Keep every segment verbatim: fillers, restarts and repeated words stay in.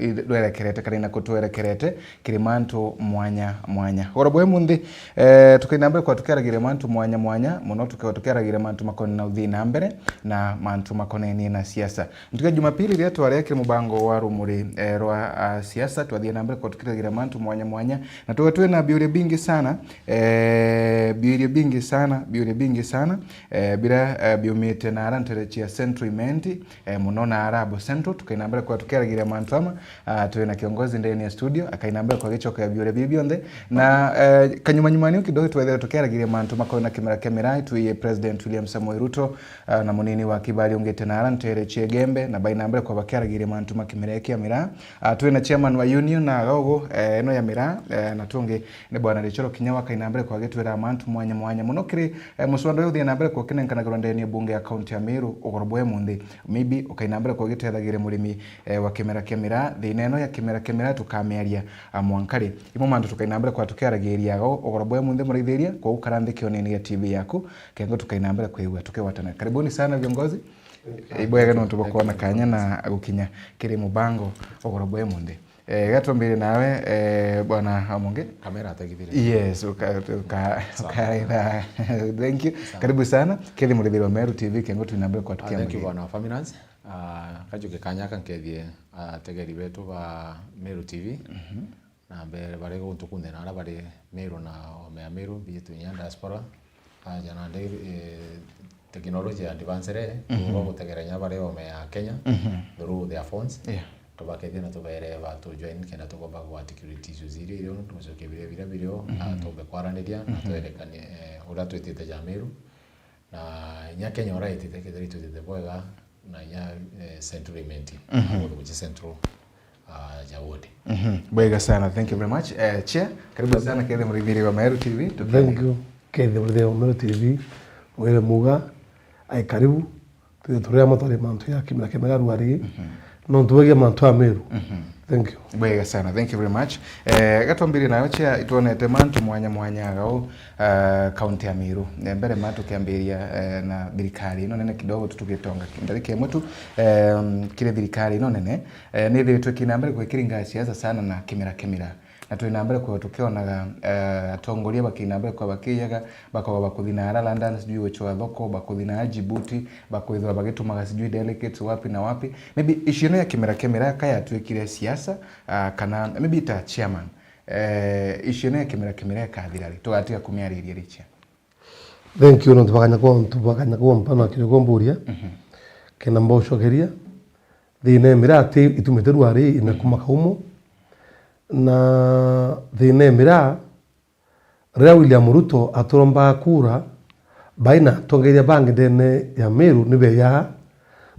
rwerekerete kana inako twerekerete kiri mantu mwanya mwanya. Ugoro bwa munthi, eh, tukaina mbere kwa tukiaragiria mantu mwanya mwanya, muno tukewa tukiaragiria mantu makoni na uthii na mbere na mantu makonenie na siasa. Ntuku ya Jumapili riria twaria kiri mubango wa rumuri, eh, rwa, ah, siasa, twathie na mbere kwa tukiragiria mantu mwanya mwanya, na tuga twina biuria bingi sana, eh, biuria bingi sana, biuria bingi sana, eh, bira, eh, biumite na ara ntere cia Central Imenti, eh, muno na ara abo Central, tukaina mbere kwa tukiaragiria mantu ama, ah, twina kiongozi ndeni ya studio, akaina mbere kwa gicoka ya biuria biu bionthe, na, eh, kanyuma nyuma niu kidogo twethire tukiaragiria mantu makoni na kimera kia miraa, twiye President William Samoei Ruto, ah, na munini wa Kibari ungite na ara ntere cia Igembe, na baina mbere kwa bakiaragiria mantu ma kimera kia miraa. Ah, twina chairman wa union na aga ugu, eh, ino ya miraa, eh, na tungi ni bwana Richard Kinya wakaina mbere kwa gitwira mantu mwanya mwanya muno kiri, eh, muswanda uyu uthii na mbere kwa kinenkanagirwa ndeni ya bunge ya kaunti ya Meru ugoro bwa munthi. Maybe ukaina mbere kwa gitethagiria murimi, eh, wa kimera kia miraa, thina ino ya kimera kia miraa tukamiaria, ah, mwankari. Imo mantu tukaina mbere kwa tukiaragiria aga ugoro bwa munthi muraithiria kwa ukara nthi kioneni gia T V yaku, kengo tukaina mbere kwigua tukigwatana. Karibuni sana viongozi. Ibwega nontu bwa kwona kanya na gukinya kiri mubango ugoro bwa munthi. Eh, gatwambire nawe, eh, bwana Amonge. Kamera ategithire. Yes, uka, uka, Sawa. Ukaira. Thank you. Sawa. Karibu sana. Kethi murithiri wa Meru T V, kengo twina mbere kwa Ah, thank you, tukiambiria. Bwana Faminance. Ah, kajuke kanya aka nkethie ategeri betu ba Meru T V. Mhm. Na mbere bari guntu kunthe na ara bari Meru na ome ya Meru, mbiji twinya diaspora. Aja nandi, eh, technology ya advanced re, Mhm. tugo gutegera nya bari ome ya Kenya, Mhm. through their phones. Yeah. Tubakethie na tubere ba tu join kenda tugomba ku articulate issues iria irio, tugucokia biria biria birio, na Mhm. tumbe kwaraniria, na Mhm. twerekanie, eh, uria twitite ja Meru. Na inya Kenya uria itite, kethira itwitite bwega, na inya, eh, Central Imenti, Mhm. na guthukia Central, ah, ja ward. Mhm. Bwega sana, thank you very much. Eh, Chair, karibu sana, kethi murithiri wa Meru T V. Thank you. Kethi murithiri wa Meru T V, mwire muga, ai karibu, tuge turia matwari mantu ya kimera kimera ruari, Mhm. nontu bwegie mantu a Meru. Mhm. Thank you. Bwega sana, thank you very much. Eh, gatwambire nayo Chair, itwonete mantu mwanya mwanya agao, eh, kaunti ya Meru. Eh, mbere ma tukiambiria, eh, na thirikari ino nene kidogo tu tugitonga ndarika imwe tu, eh, kiri thirikari ino nene, eh, nithiritwe kina mbere kwa ikiringa siasa sana na kimera kimera. Na twina mbere kwa tukionaga, eh, atongoria bakina mbere kwa bakiyaga, bakauga bakuthi na ara London, sijui gucwa thoko, bakuthi na ara Djibouti, bakwithirwa bagitumaga sijui delegates wapi na wapi. Maybe issue ino ya kimera kimera ka yatuikire siasa, ah, kana maybe ta chairman, eh, issue ino ya kimera kimera ikathira ri? Tugatiga kumiariria ri, Chair. Thank you, nontu bakanya kwa, nontu bakanya kwa mpano akiri kumburia. Mhm. Kena mbocokeria. Thina ya miraa ti itumite ruari, ina kuma kaumo. Na thina ya miraa, riria William Ruto aturombaga kura, bai na atongeria bangi ndene ya Meru ni beyaa,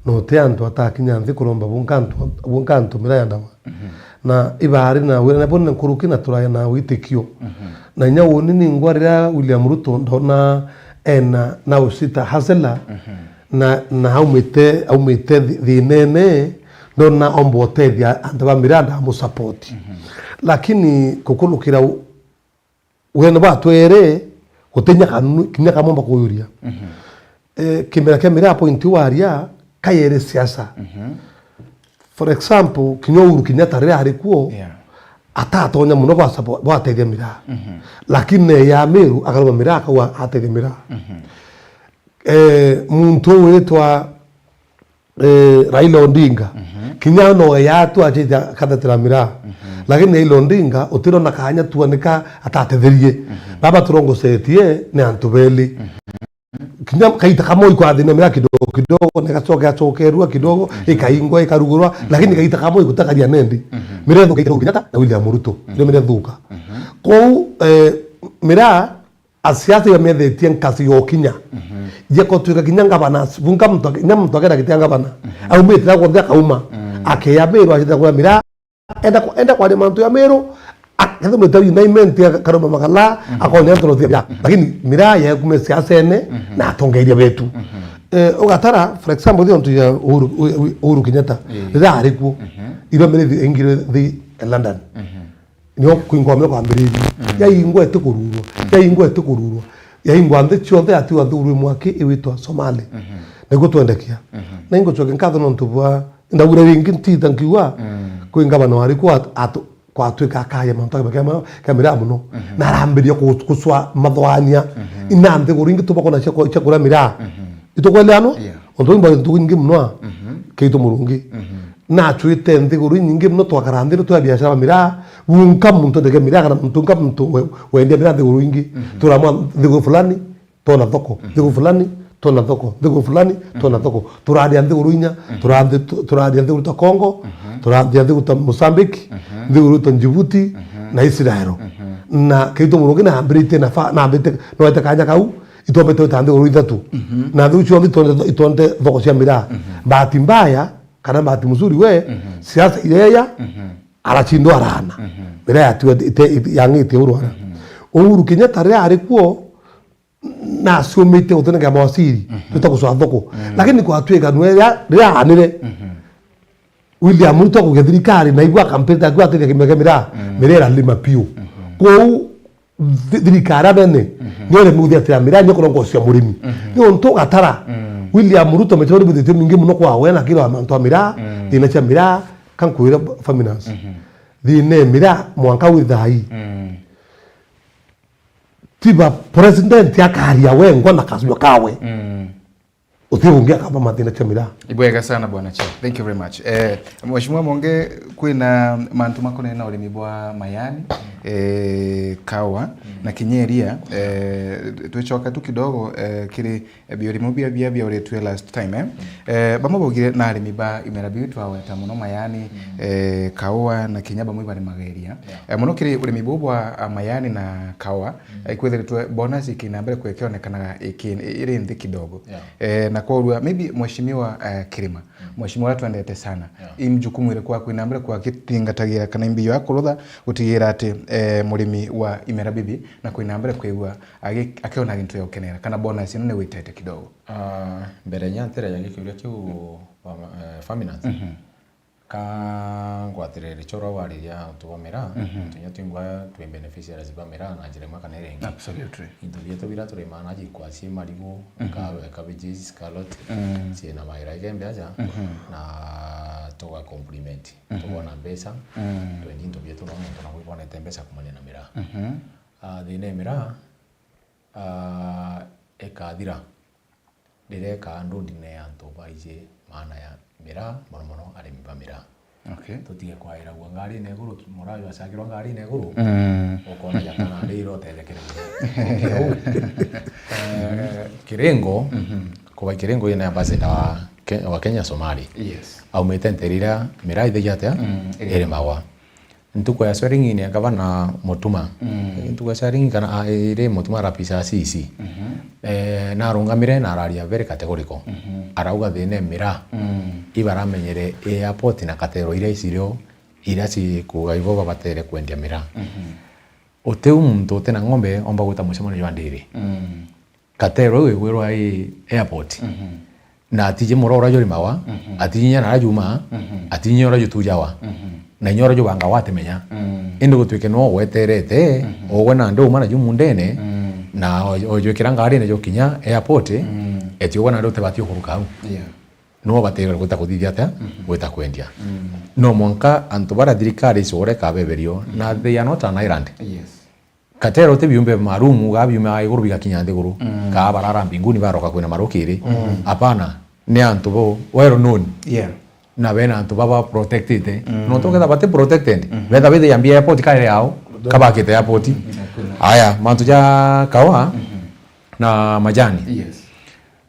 na uti antu atakinya nthi kuromba bunka antu, bunka antu miraa ya ndawa. Mhm. Na ibari na wira na bone nkuruki na turaya na witikio. Mhm. Na inya uni ningwa riria William Ruto ndona ena na usita hasela, Mhm. na, na aumite, aumite thi-, thinene, ndona omba utethia antu ba miraa ndamusupport. Mhm. Lakini kukunukira u-, Wene bwa twere, gutinya kanunu, kinya kamwe mba kuyuria. Mhm. Eh, kimera kia miraa point waria, kayere siasa. Mhm. For example, kinya Uhuru Kenyatta riria ari kuo, Yeah. atatonya muno bwa sabo-, bwatethia miraa. Mhm. Lakini ya Meru, akaruma miraa, akauga atethia miraa. Mhm. Eh, muntu witwa eh, Raila Odinga. Mhm. Kinya no yatu achite akathetera miraa. Mhm. Lakini Raila Odinga, utirona kanya tuanika atatetherie. Mhm. Baba turongocetie ni antu beli. Mhm. Kinya kaita kamwe ikwathina miraa kidogo kidogo, na igacoke acokerua kidogo, Mhm. ikaingwa, ikarugurwa, Mhm. lakini kaita kamwe igutakaria nendi. Mhm. Miraa ithuka ikaruga Kenyatta na William Ruto. Mhm. Ndio miraa ithuka. Mhm. Kou, eh, miraa Asiasa ibamethetie nkasi ya ukinya. Mhm. Yekotwika kinya ngavana, bunka muntu ake-, kinya muntu akenda giti ya ngavana. Mhm. Aumite na kunthe akauma. Mm. Akeya Meru acite kura miraa. Enda kwa, enda kwaria mantu ya Meru. Akethumite United ya Karoma Magala, Mhm. akonya antu rothia ya. Mhm. Lakini miraa ya kume siasene Mhm. na atongeria betu. Mhm. Eh, ugatara, for example, thio ntu ya Uhuru, Uhuru Kenyatta. Eh. Riria ari kuo. Mhm. Iro mire ingire thi London. Mhm. Nio kuingwa mio kwambiririe. Mm. Yaingwa itikururwa. Mm. Yaingwa itikururwa. Yaingwa nthi cionthe yatiwa nthuru imwe aki iwitwa Somali. Mhm. Niguo twendekia. Mhm. Na ingucokia nkatho nontu bwa, ndauga ringi ntita nkiuga, Mm. Kwi ngavana wari ku at-, atu-, kwatwika akaria mantu akima kia ma-, kia miraa mono. Mhm. Na arambiria ku-, kucwa mathwania. Mhm. Ina nthiguru ingi tubakona cia ku-, cia kuria miraa. Mhm. Itukweleanwa? Yeah. Ontu bau nthiguru ingi mono a, mhm, Keitu Murungi. Mhm. Nachwite nthiguru inyingi mono, twakara nthi, twa biashara ba miraa. Bunka muntu endagia miraa, kana muntu nka muntu we-, wendia miraa nthiguru ingi. Mhm. Turamwa nthiguru fulani, tona thoko. Mhm. Nthiguru fulani, tona thoko. Nthiguru fulani, tona, mhm, thoko. Turaria nthiguru inya, mhm, turathi-, tu-, turaria nthiguru ta Congo, mhm, turaria nthiguru ta Mozambique, mhm, nthiguru ta Djibouti, mhm, na Israel. Mhm. Na Keitu Murungi nambiritie na fa-, nambite, noete kanya kau, itwombete gwita nthiguru ithatu. Mhm. Na nthiguru cionthe itwonte, itwonte thoko cia miraa. Mhm. Bahati mbaya, kana bahati mzuri we, mhm, siasa ireya, mhm, arachindwa arana. Mhm. Miraa yatiwa ite-, ite-, yang'ite urwara. Mhm. Uhuru Kenyatta riria ari kuo, naciumite gutunengera mawaziri, mhm, twita gucwa thoko. Mhm. Lakini kwatwika nwe riria, riria anire, mhm, William Ruto kugia thirikari, na igua kampeni taku atethia kimia kia miraa, mhm, miraa iralima piu. Mhm. Kou thi-, thirikari anene, mhm, niyo remi guthiatira miraa, niyo kurongocia murimi. Mhm. Niuntu ugatara, mhm, William Ruto mechori buthitie mingi muno kwa we na kiro mantu a miraa, mhm, thina cia miraa, kankwira finance. Mhm. Thina ya miraa, mwanka wi thai. Mhm. Tiba president akaria wengwa na kacua kawe. Mm. Uti ungi akaba mathina cha miraa. Ibwega sana, Bwana Chair. Thank you very much. Eh, Mheshimiwa Monge, kwina mantu makonene na urimi bwa mayani, eh, kawa, mm, na kinya iria, eh, twicoka tu kidogo, eh, kiri, eh, biurimo bia, bia, bia uritue last time, eh? Mm. Eh, bamwe baugire na arimi ba imera biu twaweta muno mayani, mm, eh, kaua na kinya bamwe ibarimaga iria. Yeah. Eh, muno kiri urimi buu bwa, ah, mayani na kaua, mm, eh, ikwithiritwe bonus ikina mbere kwekionekanaga iki-, iri nthi kidogo. Yeah. Eh, na kworua, maybe Mheshimiwa, eh, Kirima, mm, Mheshimiwa uria twendete sana, yeah, i mjukumu iriku akwina mbere kwa agithingatagira kana imbio akurutha gutigira ati, eh, murimi wa imera bibi na kwina mbere kwigua agi-, akiona gintu ya gukenera kana bonus ino ni witete kidogo? Ah, mbere nya ntire ya gikiuria kiu, wa, eh, Faminance, mhm, ka ngwatirire richo rwa wariria antu ba miraa, mhm, antu inya twingwa twi beneficiaries ba miraa na njira imwe kana iria ingi. Absolutely. Into bietu biria turimaa na jikwa cie marigu, mhm, ka-, cabbages, carrot, mm, ciina maira ikembe aja, mhm, na tuga compliment. Mhm. Tubona mbeca, mm, twendi into bietu no muntu na gwibonete mbeca kumania na miraa. Mhm. Ah, thina ya miraa, ah, ikathira, ndirekaa ndundine ya antu baiji maana ya miraa, mono mono arimi ba miraa. Okay. Tutige kwairagua ngarine iguru, muraa jwacagirwa ngarine iguru, mm, ukona ja kana ndira utethekere. Eh, Kiringo, mhm, kuba Kiringo ina ambassador wa Ke-, wa Kenya Somali. Yes. Aumite ntere iria miraa ithagia atia? Mm, iri. Irimagwa. Ntuku ya swearing in ya gavana Mutuma. Mm. Ntuku ya swearing in kana, ah, iri Mutuma arapisa C C. Mhm. Eh, narungamire na araria very categorical. Mhm. Arauga thina e miraa. Mm. Ibaramenyere airport na katero iria icirio iria cikuga ibo babatere kwendia miraa. Mhm. Utiu muntu utina ng'ombe omba gwita mucemanio jwa ndiri. Mm. Katero iu igwirwa i airport. Mhm. Na atiji mura uria jurimawa, mhm, atiji nyana aria jumaa, mhm, atiji uria jutujawa. Mhm. Na inya uria jubangawa atimenya. Mm. Indi gutwike no ugweterete, mhm, ugwe na nduma na jumundene, mm, na o-, ojwikira ngarine jukinya airport, mm, eti ugwe na ndi utibati ukuruka au. Yeah. No batigwe gwita kuthithia atia? Mhm. Gwita kwendia. Mm. No mwanka antu baria thirikari icore kabeberio, na, mhm, they are not an island. Yes. Katero ti biumbe marumu, ga biume a iguru bigakinya nthiguru, mm, kaa barara mbinguni baroka kwina marukiri. Mm. Hapana, ni antu bo well known. Yeah. Na bena antu baba protected. Mm. No toketha bati protected. Mm. Betha bithi yambia airport kaire yao, kabakite airport. Mm. Aya, mantu ja kawa, mhm, na majani. Yes.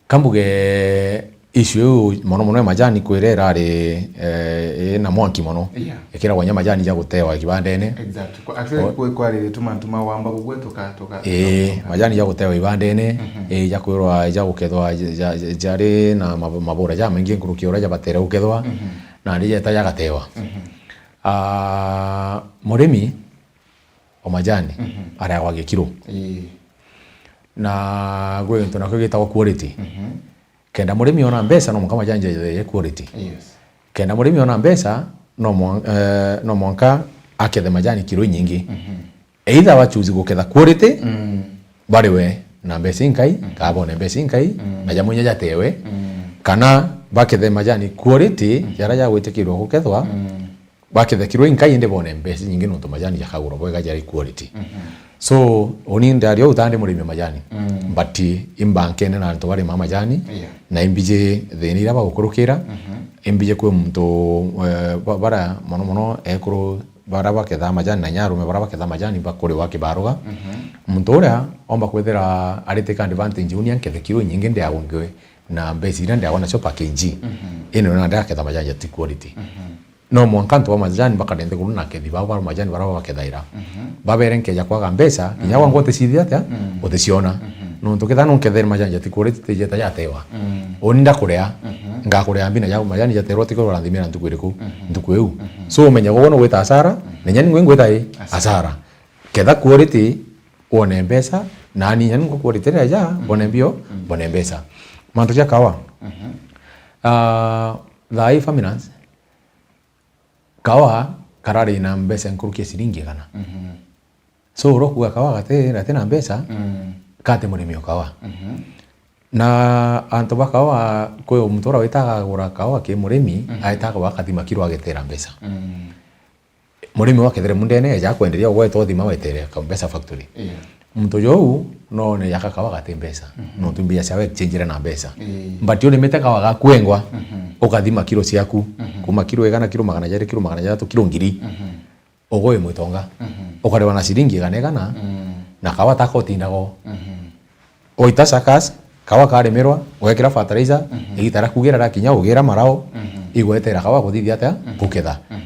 Kambuge issue iu mono mono ya majani kwira irari, eh, ina mwanki mono. Yeah. Ikiragwa nya majani ja gutewa kibandene. Exactly. Kwa, actually, o- kwi-, kwariritwe mantu ma wamba bugwe tuka, tuka, ii, tuka. Majani ja gutewa ibandene, mhm, ii, ja kwirwa ja gukethwa ja, ja, ja, jari na mab-, mabura ja maingi nkuruki uria jabatere gukethwa, mhm, na ndi jeta jagatewa. Mhm. Ah, murimi o majani, mhm, areagwa gikiro. Ii. Na gwi gintu nakio gitagwa quality. Mhm. Kenda murimi ona mbeca, no mwanka majani jaye quality. Yes. Kenda murimi ona mbeca, no mwan-, eh, no mwanka akethe majani kiro inyingi. Mhm. Either wa choose guketha quality, mm, bari we na mbeca inkai, mm, kana bone mbeca inkai, mm, na jamwe inya jatewe, mm, kana bakethe majani quality, mm, jaria jagwitikirwa gukethwa, mm, bakethekirwe inkai indi bone mbeca nyingi nontu majani jakagurwa bwega jari quality. Mhm. So, uni ndaria utandi murimi wa majani. Mm. But imbankene na antu barima majani, yeah, na imbiji thina iria bagukurukira, mhm, imbiji kwi muntu, eh, ba-, bara mono mono ekuru bara baketha majani na nyarume bara baketha majani bakuriwa kibaruga. Mhm. Muntu uria omba kwithira ari take advantage uni ankethekirwe nyingi ndiagungiwe na mbeca iria ndiagwa nacio per K G. Mhm. Ino na ndaketha majani ja ti quality. Mhm. No mwanka antu ba majani bakarente kuru na akethi bao ba majani bara bakethaira. Mhm. Babere nkeja kwaga mbeca, kinya, mhm, gwangwa uticithia atia, mhm, uticiona. Mhm. Nontu ketha nunkethere majani ja ti quality tijeta jatewa. Mhm. Uni ndakurea, mhm, ngakurea mbina ja majani jaterwa tiko uranthimira ntuku iriku, mhm, ntuku iu. Mhm. So umenye gwe no gwita hasara, mhm, na nyani ngwe ngwita i hasara. Hasara. Ketha quality wone mbeca, na ni nyani ngwe quality ria ja, mhm, wone mbio, mhm, wone mbeca. Mantu ja kawa. Mhm. Ah, thaa hii Farmlands, kawa karari na mbeca nkuruki ya ciringi igana. Mhm. So, urokuga kawa gati, gati na mbeca, mm, kati murimi o kawa. Mhm. Na antu ba kawa, kwi muntu uria witaga agura kawa ki murimi, mhm, aitaga akathima kiro agetera mbeca. Mm. Murimi wa kethere mundene, eja kwenderia ugweta uthima wetere ka mbeca factory. Yeah. Muntu jou, no ne yaka kawa gati mbeca. Mhm. Nontu mbia ciawe exchange na mbeca. Ii. But urimite kawa gakwengwa, mhm, ukathima kiro ciaku. Mhm. Kuma kiro igana, kiro magana jeri, kiro magana jathatu, kiro ngiri. Mhm. Ugo wi mwitonga. Mhm. Ukarewa na ciringi igana igana, mm, na kawa tako utindago. Mhm. Oita suckers, kawa karimirwa, ugekira fertilizer, mhm, igita ria kugira ria kinya ugira marao, mhm, igwetera kawa kuthithia atia, mhm, kuketha. Mhm.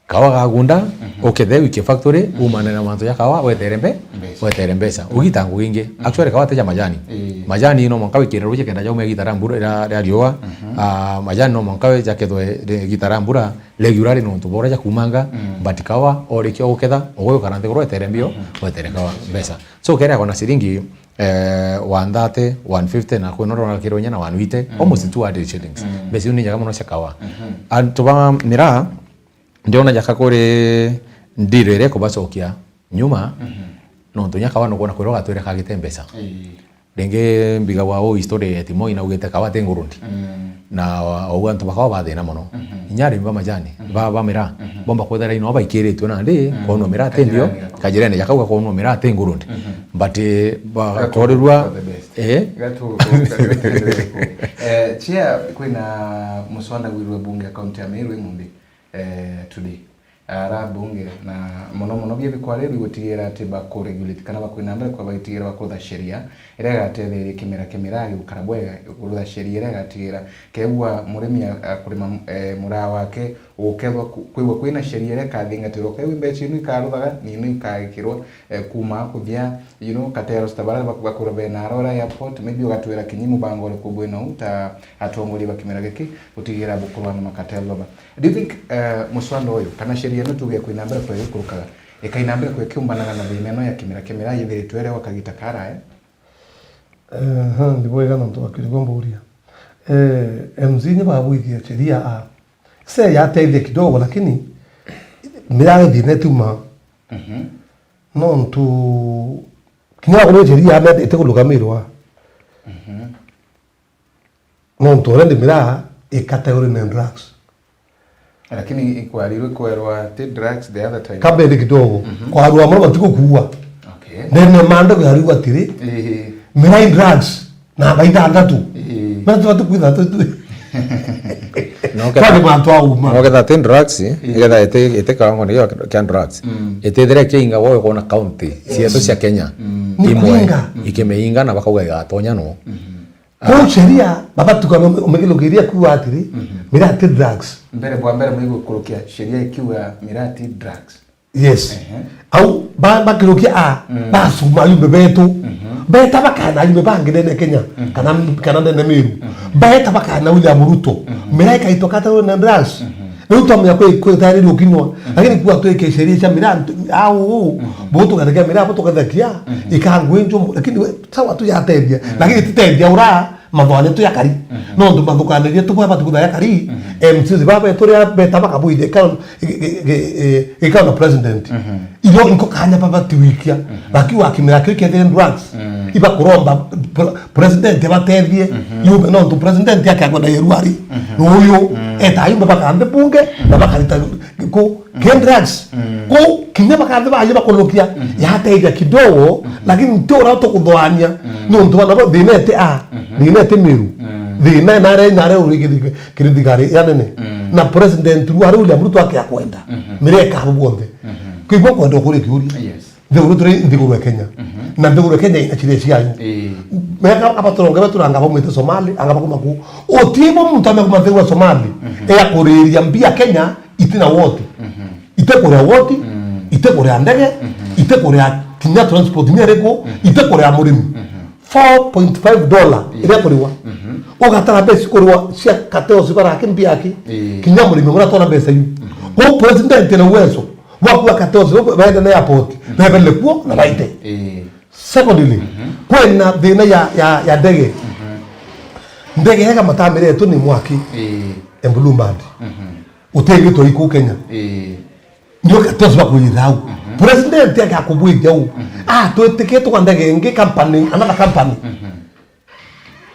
Kawa gagunda, mhm, ukethe wike factory, mhm, umane na mantu ja kawa, wetere mbe-, mbeca, wetere mbeca. Mhm. Ugita ngugi ingi. Mhm. Actually, kawa ti ja majani. Ii. Majani no mwanka wikire ruji kenda jaume igita ria mbura, ria, ria riua. Mhm. Ah, majani no mwanka jakethwe ri-, igita ria mbura, regularly nontu bora jakumanga, mm, but kawa orikia guketha, uguyu kana nthiguru wetere mbio, mhm, wetere kawa mbeca. So, kere akona ciringi, eh, one thirty, one fifty, na kwina uria urakirwa inya na one eighty, mm, almost two hundred shillings. Mm. Mbeca iu ni njega mono cia kawa. Mhm. Antu ba miraa, ndiona jaka kuri ndiro iria ikubacokia nyuma, mhm, nontu nya kawa nukwona kwirwa gatwire kagite mbeca. Ii. Ringi mbigagwa uu history ya Timoi naugite kawa ti ngurundi. Mm. Na uu antu ba kawa bathina mono. Mhm. Inya arimi ba majani, mhm, ba, ba miraa, mhm, bomba kwithira ino baikiritwe nandi, mm, kwonwa miraa ti mbio, kajirani, kajirani jakauga kwonwa miraa ti ngurundi. Mhm. But, eh, ba-, gatu korirwa, for the best. Eh? Gatu, gatu, gatu, eh, Chair, kwina muswada wirwe bunge ya kaunti ya Meru imunthi, eh, today. Ara bunge na mono mono bia bikwarirwe gutigira ati bakuregulate kana bakwina mbere kwa bagitigira bakutha sheria iria igatetheria kimera kimera gikara bwega, kurutha sheria iria igatigira kegwa murimi a-, akurima, eh, muraa wake ukethwa ku-, kwigwa kwina sheria iria ikathingatirwa kegwa mbeca inu ikaruthaga nino ikagikirwa, eh, kuma kuthia, you know, katero sta bara bak-, bakura bena arora airport, maybe ugatwira kinyi mubango uriku bwina u ta atongoria ba kimera giki gutigira bukurwa na makatelo ba. Do you think, eh, muswada uyu kana sheria ino tuge kwina mbere kwa ikurukaga, ikaina mbere kwa ikiumbanaga na thina ino ya kimera kimera yithiritwe iri gwa kagita karaya? Eh, ha, ndi bwega nontu bakirigwa mburia. Eh, M C ni babwithia sheria a. Se yatethia kidogo, lakini miraa thina ituma. Mhm. Nontu kinya kuri sheria ame itikulugamirwa. Mhm. Nontu already miraa i category na drugs. Lakini ikwarirwe kwerwa ti drugs the other time. Kabere kidogo. Mhm. Kwarua mono batuko kuua. Okay. Then manda kwarigwa atiri, ehe, miraa i drugs namba ithanthatu. Ehe. Miraa ithanthatu kwitha tu. No ketha, kwani bantu auma. No ketha ti drugs, ehe, igetha iti, iti kawango ni kia drugs. Mm. Itithire kiinga wowe kuona county cietu cia Kenya. Mm. Ni imwe kuinga. Ikimeinga na bakauga igatonya no. Mhm. Kou sheria, babatuka ume-, umegirukiria kuuga atiri, mhm, miraa ti drugs. Mbere bwa mbere mwigukurukia sheria ikiuga miraa ti drugs. Yes. Ehe. Au, ba-, bakirukia a, mm, basuma ayumbe betu. Mhm. Beta bakana ayumbe bangi ndene Kenya, mhm, kana, kana ndene Meru. Mhm. Beta bakana William Ruto. Mhm. Miraa ikaitwa category na drugs. Mhm. Riu twamenya kwi-, kwitariria ukinwa. Mhm. Lakini kuga twike sheria cia miraa, au, mhm, butugathakia miraa, butugathakia, mhm, ikangwinjwo, lakini we, sawa tu yatethia, mhm, lakini titethia ura mathwani tu yakari. Mhm. Nontu mathukanirie tu bwa batuku yakari, mhm, M Cs baba turia beta bakabwithia ikao, i-, i-, i-, i-, ikao na president. Mhm. Iro inko kanya baba tiwikia. Mhm. Bakiwa kimera kio kia drugs. Mhm. Iba kuromba pre-, president abatethie. Mhm. Yume nontu president yake akwenda yeruari. Mhm. Nuyu, mhm, eta yumbe bakande bunge, na bakarita ku Ke drugs. Mm. Kou, kinya bakathi baje bakunukia, yateithia kidogo, lakini nti uria tukuthoania. Mm. Nontu bana bo, thina iti a, thina iti Meru. Mm. Thina nare, nare uri kiri, kiri thigari ya nene. Mm. Na president ru ari William Ruto akia kwenda. Mhm. Miraa ikabu bonthe. Mhm. Kwigua kwenda ukuri kiuria. Yes. Nthiguru turi nthiguru ya Kenya. Mhm. Na nthiguru ya Kenya ina ciria ciayo. Ii. Meka aba turonge betu ranga baumite Somali, anga bakuma ku. Utibo muntu amekuma nthiguru ya Somali. Mhm. Eya kuriria mbia Kenya, itina woti. Mhm. Ite kuria woti, mm, ite kuria ndege, mhm, ite kuria kinya transport ni iriku, mhm, ite kuria murimi. Mhm. Four point five dollar, yes, iria kuriwa. Mhm. Ugatara mbeca kuriwa cia kateo cibara aki mbia aki. Ii. Kinya murimi mura tona mbeca iu. Mhm. Kou president ena uwezo wa kuwa kateo ciu baende na airport, mhm, na ebele kuo na baite. Ii. Secondly, mhm, kwena thina ya, ya, ya ndege. Mhm. Ndege yega matamire tu ni mwaki. Ii. E Blue Bird. Mhm. Utengitwe iku Kenya. Ii. Ndio katosi bakwira au. Mhm. President yake akubwithia au. Mhm. Ah, twitikie tuka ndege ingi company, another company. Mhm.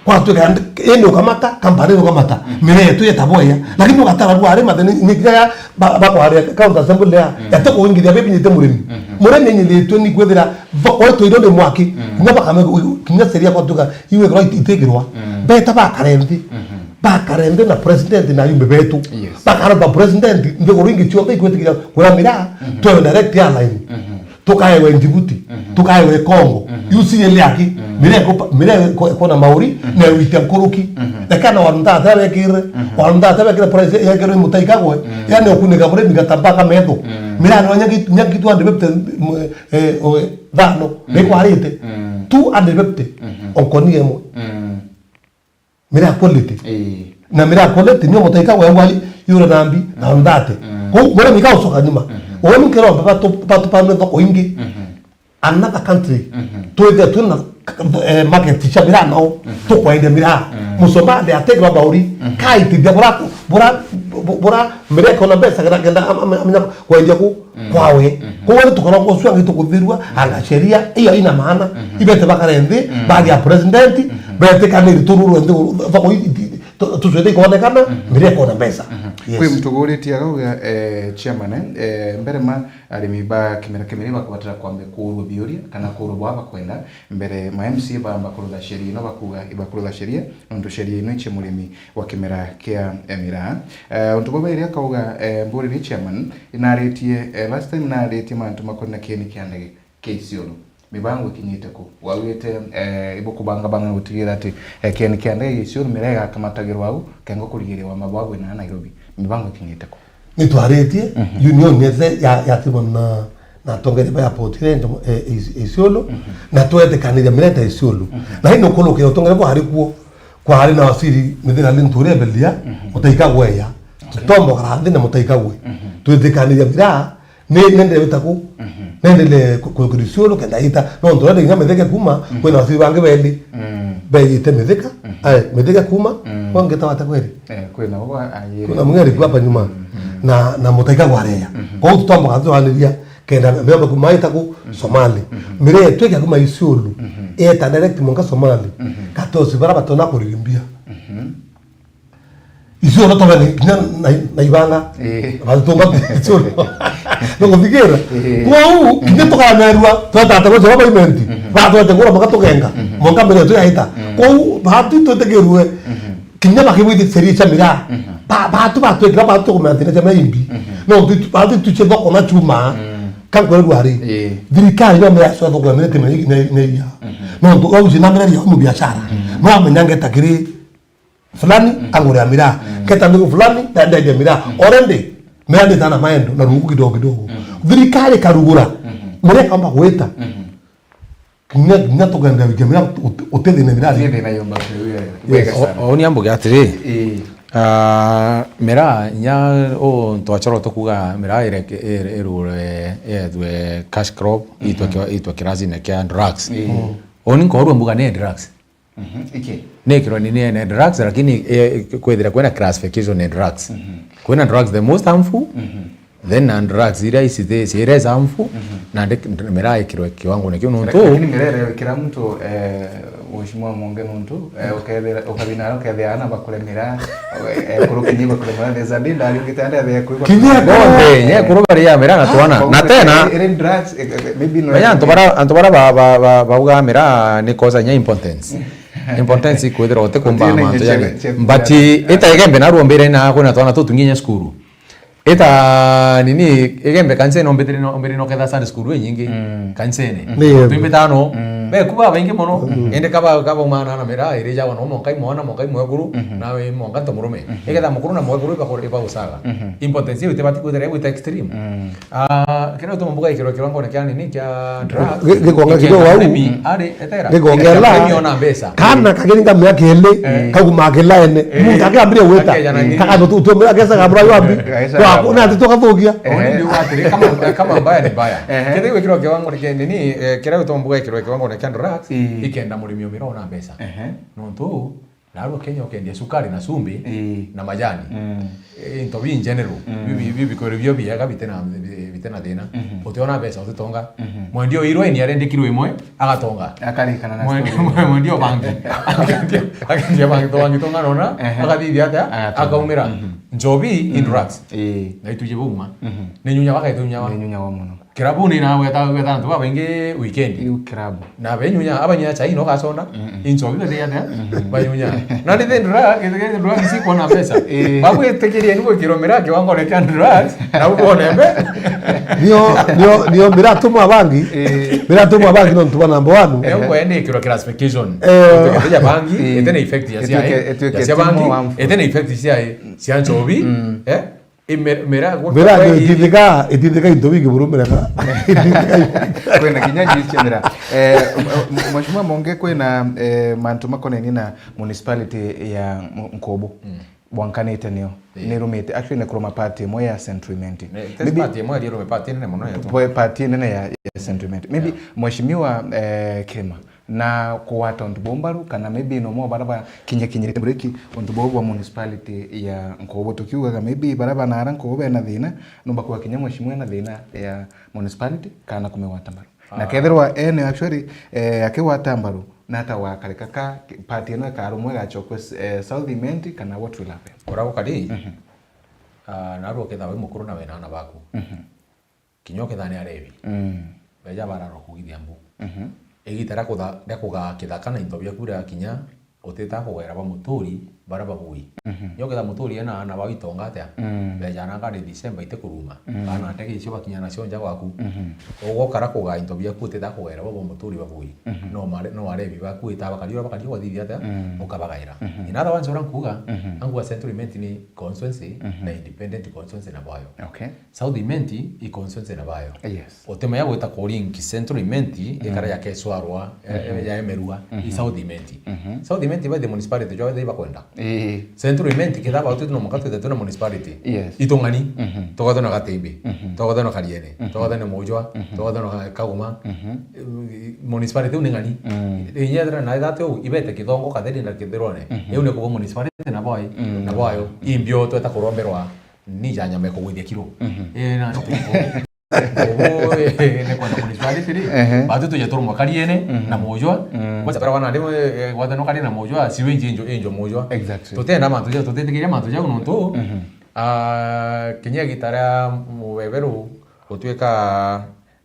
Kwatuika indi ukamata, company ukamata. Mhm. Miraa yetu yeta boya. Lakini ugatara bwari mathini, ni kira ba, ba kwari county assembly ya, mhm, yate kuingithia bibi nyite murimi. Mhm. Murimi nyiritwe ni kwithira, ba, kwa tuiro ni mwaki. Mhm. Kinya bakame, kinya seria kwatuika, iwe kira itikirwa. Mhm. Beta bakare nthi. Mhm. Bakare nthi na president na ayumbe betu. Yes. Bakaromba president, nthiguru ingi cionthe ikwitikira kuria miraa, mhm, twewe direct airline. Mhm. Tukaewe Djibouti, mhm, tukaewe Congo. Mhm. Yusi ile aki, mhm, miraa iko pa, miraa iko, iko na mauri, mhm, na wite nkuruki. Mhm. Lakini na wantu ata bekire, mhm, wantu ata bekire price yekirwe Mutahi Kagwe, mhm, yani ukunika murimi gatambaa ka metho. Mhm. Miraa no nyaki, nyaki tu ande bepte, mm, eh, o, thano, mhm, niko arite. Mhm. Tu ande bepte, mhm, onkoni emwe. Mhm. Miraa quality. Ii. Na miraa quality nio Mutahi Kagwe augwa yure na mbi, na, mm, ndate. Mm. Kou murimi ka ucoka nyuma. Mhm. Uu ni kiromba batu, batu pamwe thoko ingi. Mhm. Another country. Mhm. Twithe twina, eh, market cia miraa nao. Mhm. Tukwendia miraa. Mm. Musomali atekirwa mauri. Mhm. Kaitithia bura, bura, bura miraa ikona mbeca kenda, kenda am-, am-, amenya kwendia ku. Mm. Kwawe. Mhm. Koguo ni tukaromba ucio angi tukuthirua, anga sheria iyo ina maana. Mhm. Ibete bakare nthi, mhm, baria president, mhm, betikaniri tururwe nthi, thoko i-, i-, tu-, tucwete ikonekana, mhm, miraa ikona mbeca. Mhm. Yes. Kwi muntu uguritie akauga, eh, chairman, eh, eh, mbere ma arimi ba kimera kimera ibakubatira kwambe kuurua biuria kana kuurua bwa bakwenda, mbere ma M C A bamba kurutha sheria ino bakuga ibakurutha sheria, nontu sheria ino ichi murimi wa kimera kia, eh, miraa. Eh, untu bwa bairi akauga, eh, mburirie chairman, inaritie, eh, last time naritie mantu makonainie kieni kia ndege kia Isiolo. Mibango ikinyite ku? Waugite, eh, ibukubangabanga na gutigira ati, eh, kieni kia ndege gia Isiolo miraa igakamatagirwa au, kengo kurigiriwa mabwabu na Nairobi. Mibango ikinyite ku? Nitwaritie, mhm, union yethe ya, ya Simon na na atongeria ba airport iria indi, eh, Is-, Isiolo, mhm, na twetikaniria miraa ta Isiolo. Mhm. Na indi ukulukia utongeria bwari kuo, kwari na waziri Mithika Linturi Ebelia, mhm, Mutahi Kagwe eya. Okay. Tutomba ukara nthi na Mutahi Kagwe. Mhm. Twitikaniria miraa, ni, nendele wita ku, mhm, nendele ku-, ku-, kuri Isiolo kenda ita. Nontu nende kinya Mithika kuma, mhm, kwina waziri bangi beli, mm, beyite Mithika, mhm, ai, Mithika kuma, mm, wangita wata kweri? Eh, kwina uwa ayiri. Kuna mung'eri kwa hapa nyuma. Mm, mm. Na, na Mutahi Kagwe areya. Mhm. Kou tutomba ukara tuaniria, kenda mbeomba kuma ita ku, mhm, Somali. Mhm. Miraa yetu ikia kuma Isiolo, mhm, eta direct mwanka Somali. Mhm. Katosi bara batona kuririmbia. Mhm. Isiolo tobe ni kinya na, na ibanga. Eh. Batutonga Isiolo. No kuthikira. Eh. Kwou, kinya tukamerua, twatata kwa Jehova imenti. Mhm. Batwete ngura maka tugenga. Mhm. Mwanka miraa yetu yaita. Mhm. Kwou, batu twetekirwe. Mhm. Kinya bakibwithia sheria cia miraa. Mhm. Ba, batu batwikira, batu tukumenya thina cia maimbi. Mhm. No, tu, batu tuche thoko na chuma. Mm. Kankwira rwari. Ii. Thirikari no mira cio thoko ya miraa na, na, na iya. Mhm. No, tu, au cina miraa ya mu biashara. Mhm. No amenya ngeta kiri fulani, mhm, angure ya miraa. Mhm. Ngeta ndugu fulani, na ndendia miraa. Mhm. Already, miraa ni tana maendo, na rungu kidogo kidogo. Mhm. Thirikari karugura. Mhm. Miraa kamba gwita. Mhm. Kinya, kinya tugendereria miraa ut-, utethine miraa. Utethine miraa yomba kuwira. Yes. Wega sana. O-, oni ambuge atiri, ii, ah, miraa nya o twachora tukuga miraa ireke, ir-, irure, yethwe cash crop, mhm, itwe ki-, itwe kirazine kia drugs. Ii. Mm. Oni nkorwa mbuga ni drugs. Mhm. Iki? Ni kirwa ni, ni, ni drugs, lakini, eh, kwithira kwina classification ni drugs. Mhm. Kwina drugs the most harmful, mhm. Then na drugs iria ici thi-, ciire harmful, mhm, na ndi-, miraa ikirwe kiwango nikio nontu. Lakini miraa iria wikira muntu, eh, Mheshimiwa Monge nuntu, eh, ukethira, ukabina ukethira ana bakuremera, eh, kurukinya bakuremera, there's a day ndari ngitanda ya kuigwa. Kinya bonthe, nye kuru bari ya mera na twana. Na tena, ere drugs, eh, eh, maybe no. Menya antu bara, antu bara ba, ba, ba, bauga mera ni kosa nya impotence. Impotence ikwithira uti kumba mantu yani. But ita igembe na ruombire na kwina twana tutunginya cukuru. Ita nini, igembe kanisene ombitire no, ombitire no ketha Sunday school inyingi, mm, kanisene. Ndio. Twimbitano. Mm. Be kuba baingi mono. Mm. Ende kaba, kaba umana na mera, iri jawa no monkai mwana, monkai mwekuru, mhm, na we monka nto murume. Mhm. Iketha mukuru na mwekuru iba kore, iba usaga. Mhm. Impotence iu itibati kwithira gwita extreme. Mm. Ah, kira utuma mbuga ikiro kiwango kia nini kia drugs. Gi-, gikonga kidogo au. Ari, etera. Gikonga la. Mimi ona mbeca. Kana kakiringa miaka ili, eh, kaguma kilaene. Eh. Muntu akiambiria gwita. Akeja na nini? Kaka no tu, tu, akesa kabura yambi. Eh, akesa kabura. Kwa kuna ati tukathukia. Eh. Oni ndio atiri kama, kama mbaya ni mbaya. Eh. Kete gwikirwa kiwango ni kia nini, eh, kira utuma mbuga ikirwa kiwango ni kia drugs, eh, ikenda murimi umira ona mbeca. Eh. Nontu Naarua Kenya ukendia sukari na chumbi, ii, na majani. Mm. Eh, into bi in general. Mm. Bibi, bibi kwere bio biega bitena, bi-, bitena thina. Mhm. Utiona mbeca utitonga. Mhm. Mwendia uirwa ni arende kiro imwe, agatonga. Akarikana na mwendia, story. Mwendia bangi. Akendia, akendia bangi, to bangi tonga nona, ehe, akathithia atia, agatonga. Akaumira. Mhm. Njobi, mm, in drugs. Ii. Na ituje buma. Mhm. Ni nyunya baka itunya wa. Ni nyunya wa muno. Kirabuni na gweta, gweta antu babaingi weekend. Iu kirabu. Na benyunya, abanyunya chai no gasonda, mm-mm, incho bibe ria atia, mm-hmm, banyunya. Na ni thindura, kithindura gisi kuona mbeca. Eh. Babu itikirie ni gwikirwo miraki wangone kia ndura, na ubone mbe. Nio, nio, nio miratumwa bangi. Eh. Miratumwa bangi no ntuba number one. Eyo ngwende ikirwo classification. Eh. Ituke ya bangi, eh, itene effect ya cia, ituke, ituke ya cia bangi, more harmful. Itene effect cia, cia nchobi, mm, eh? Imera, mera, mera, itithika, itithika into bingi buru mera. Kwina kinya juice cia mera. Eh, m-, m-, Mheshimiwa Monge, kwina, eh, mantu makonainie na municipality ya M-, Nkubu. Mm. Bwankanite nio. Yeah. Nirumite, actually, ni kuruma party imwe ya Central Imenti. Ne, maybe party imwe iri rume party nene muno yetu. Party nene ya, ya Central Imenti. Maybe, yeah, Mheshimiwa, eh, Kirima, na kugwata untu buu mbaru, kana maybe no mo bara bakinyakinyirite muriki untu buu bwa municipality ya Nkubu, tukiugaga maybe bara banaara Nkubu bena thina, no bakuga kinya mheshimiwa ena thina ya municipality kana kumigwata mbaru. Na, ah, kethirwa ene actually, eh, akigwata mbaru, nata wakarika ka party ino ikarumwa igachokwe, eh, South Imenti, kana what will happen? Ura gukari, mhm, ah, narua ukethirwa wi mukuru na wina ana baku. Mhm. Kinya ukethira ni arebi. Mm. Beja bararwa kugithia mbu. Mhm. Igita ria kutha-, ria kugaa kithaka na into biaku riakinya, utita kugaira ba muturi baria babui. Mhm. Kinya ukethira muturi ena ana bao itonga atia, mm, beja na ngari December itikuruma. Mm. Kana ndege icio bakinya nacio nja gwaku. Mhm. Ugokara kugaa into biaku utita kugaira bo ba muturi babui. Mhm. No mare-, no arebi baku ita bakari uria bakari ugathithia atia, mm, ukabagaira. Mhm. In other words, uria nkuga, mhm, angu a Central Imenti ni constituency, mhm, na independent constituency na bwayo. Okay. South Imenti i constituency na bayo. Yes. Utemenya gwita ku link Central Imenti, mm, ikara ya Keswarwa, eh, mhm, ya Emerua, i, mhm, South Imenti. Mhm. South Imenti by the municipality jwa the bakwenda. Ii. Central Imenti kithaba utu no mukatu the tuna municipality. Yes. Itung'ani, mhm, tugathe na Gatimbi, mhm, tugathe na Kariene, mhm, tugathe na Mujwa, mhm, tugathe na Kaguma. Mhm. Eh, municipality ni ng'ani. Mm. Inya thira na ithatu ibete Kithongo, Katheri na Kithirone. Mhm. Iu ni kubo municipality na boi, mm, na boyo. Imbio tweta kuromberwa. Ni janya mekugwithia kiro. Mhm. Eh, na ntuko. Nkubu, eh, ni kwenda municipality ri. Ehe. Batu tuje turumwa Kariene, mhm, na Mujwa. Mm. Kwanza bara wana ndimo, eh, gwatano Kariene na Mujwa, siwe inji injo, injo Mujwa. Exactly. Tutenda mantu ja, tutetikiria mantu ja nontu. Mhm. Ah, kinya gitara mubeberu, gutwika,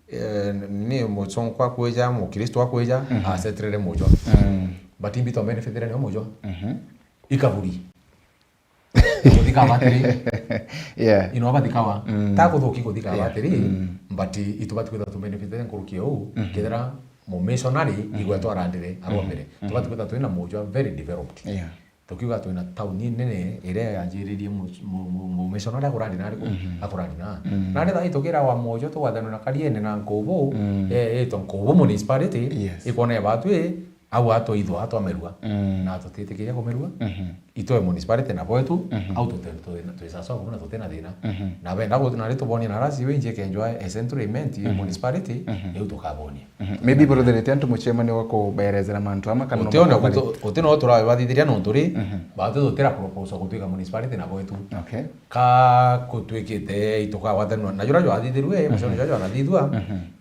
eh, ni muchonkwa kwija, mukristo akwija, mhm, asetrere Mujwa. Mm. But imbi to benefit ni Mujwa. Mhm. Ikaburi. Kuthika batiri. Yeah. Ino bathikawa. Mm. Ta kuthuki kuthika, yeah, batiri, mm, but itubati kwithirwa tubenefitite nkuruki uu, mhm, kethira mu missionary, mhm, igwe twarandire, mhm, arwa mbere. Mhm. Tubati kwithirwa twina Mujwa very developed. Yeah. Tukiuga twina tauni nene iria yanjiririe mu, mu, mu, mu missionary akurandi na ariku, mhm, akurandi na. Mm. Na nitha itukira wa Mujwa tugwathanwa na Kariene na Nkubu, mm, eh, itwa Nkubu municipality, yes, ikwona batwi, au atwaithwa, atwamerua. Mm. Na tutitikiria kumerua. Mhm. Itwe municipality na bwetu, mhm, au tute-, twi-, twi sawa sawa buna tutina thina. Mhm. Na benda gu-, na ritubonia na rasi winji kenjwa e Central Imenti, mhm, municipality, mhm, iu tukabonia. Mhm. Maybe burutherete antu mucemanio wa kuberezera mantu ama kana utiona no gutu-, uti no turabathithiria nontu ri, mhm, batu tutira proposal gutwika municipality na bwetu. Okay. Ka kutwikite itukagwatanwa. Na jura jwathithirue, mhm, mucemanio jura jwanathithua, mhm,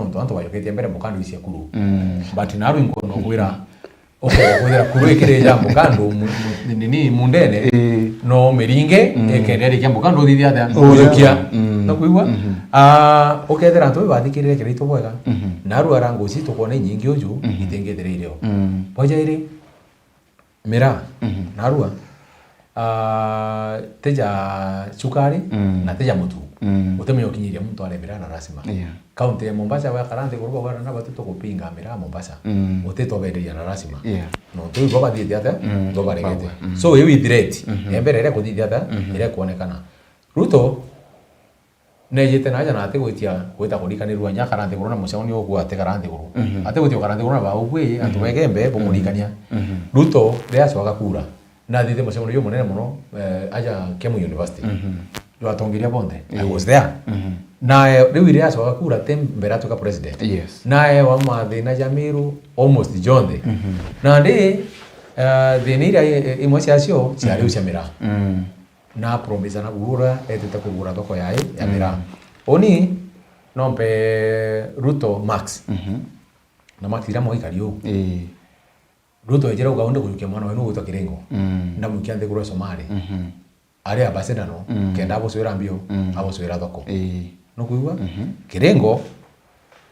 nontu antu bajoketie mbere mukando cia kuru. Mm. But naru inkono kwira, ukwira kwira kuru ikiri ja mukando mu-, mu-, nini mundene. Eh. no miringe, mm, ikenda irikia mbuka, nduthithia atia? Mm. Ujukia. Mm. Na kuigua? Mhm. Ah, ukethira antu bathikirire kiraitu bwega. Mhm. Na aru aranguci tukwona inyingi uju, mhm, itingithiririo. Mm. Bwaja iri, miraa, mhm, narua, ah, tija cukari, mm, na tija mutu. Mm. Utimenya ukinyiria muntu aria miraa na lazima. Yeah. Kaunti ya Mombasa, wakara nthiguru, bauga na batu tukupinga miraa Mombasa. Mm. Utitobereria na lazima. Yeah. Nontu ibo bathiite atia? Mm. Ibo baregete. Bagwe. Mm. So, iu i threat. Mhm. Ya mbere iria kuthithia atia? Mhm. Iria kuonekana. Ruto, nejite naja na atigwitia gwita kurikanirua nya kana nthiguru na mucemanio uku atikara nthiguru. Mhm. Atigwitia gukara nthiguru na bau bwi, antu, mhm, ba Igembe, mhm, bumurikania. Mhm. Ruto, riria acoka kura, nathithie mucemanio jumunene muno, eh, aja Kemu University. Mhm. Jwatongeria bonthe. I, ii, was there. Mhm. Na, eh, riu riria acoka kura, ti mbere atuika president. Yes. Naewa mathina ja Meru almost jonthe. Mhm. Nandi, eh, thina iria i-, imwe ciacio ciari, mhm, u cia miraa. Mm. Na promise na buru uria etite kurugura thoko yae ya, mm, miraa. Uni nompe Ruto marks. Mhm. Na marks iria mwaikari uu. Ii. Ruto ejire uga unde kujukia mwana wenu ugwitwa Kiringo. Mm. Ndamwikia nthiguru ya Somali. Mhm. Ari ambassador no, mm, kenda abuswira mbio, mm, abuswira thoko. Ii. Nukwigua? Mhm. Kiringo,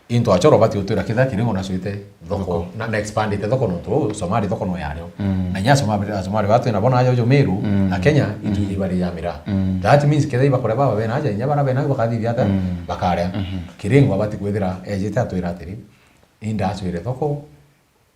into achoro bati utwira kitha Kiringo nacwite thoko. Thoko. Na, na expandite thoko nontu uu Somali thoko no yario. Mm. Na nya Somali, Somali batu na bona ajo Meru, mm, na Kenya, mm, itu ibari ya miraa. Mm. That means kitha ibakore baba bena aja, inya bara bena bakathithia ata, mm, bakaria. Mhm. Kiringo abati kwithira ejite atwira atiri, inda acwire thoko,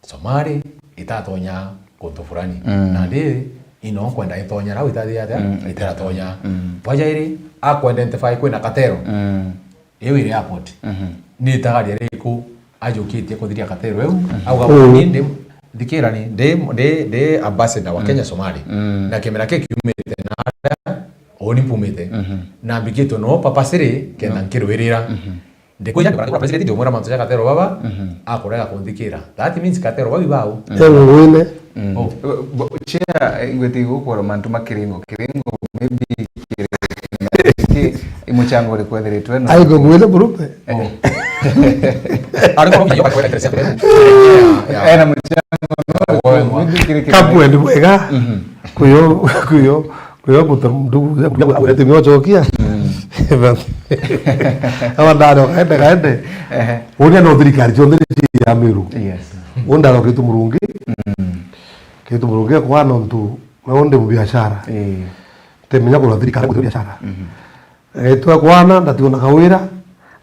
Somali itatonya kuntu fulani. Mm. Na ndi ino nkwenda itonya rau itathi atia? Mm, itiratonya. Mm. Bwa jairi, akwa identify kwina katero. Mm. Iu iri airport. Mhm. Ni itagaria riku ajukitie kuthiria katero iu? Mhm. Auga, mm, ni ndi, thikira ni, ndi, ndi, ndi ambassador wa, mm, Kenya Somali. Mm. Na kimera kikiumite na aria, uni mpumite. Mhm. Na mbikitwe no papa siri, kenda, no, nkirwirira. Mhm. Ndikwija ndikora kura president, ndiumwira mantu ja Katero baba, mhm, akurega kunthikira. That means Katero bau ibau. Mm. Engwine. Mm. Oh. Bo-, chair, eh, ingwete igukora mantu ma Kiringo. Kiringo, maybe Kiringo. Ki, imuchango uri kwethiritwe no? Ai, ngwine burupe. Oh. Ari kwa kiyo kwa kwa. Yeah, yeah. Era muchango no, maybe kiri kiri. Kabwe ni bwega. Mhm. Kuyo, kuyo. Kuyo guta ndugu ya kuja kuja kuja timi ochokia. Mm. Aba ndaro kaende kaende. Ehe. Uria no thirikari cionthe ni ya Meru. Yes. Undaro kitu murungi. Mm. Kitu murungi kwa nontu na onde mu biashara. Eh. Temenya kwa thirikari kwa biashara. Mhm. Eh, twa kwana ndationa kawira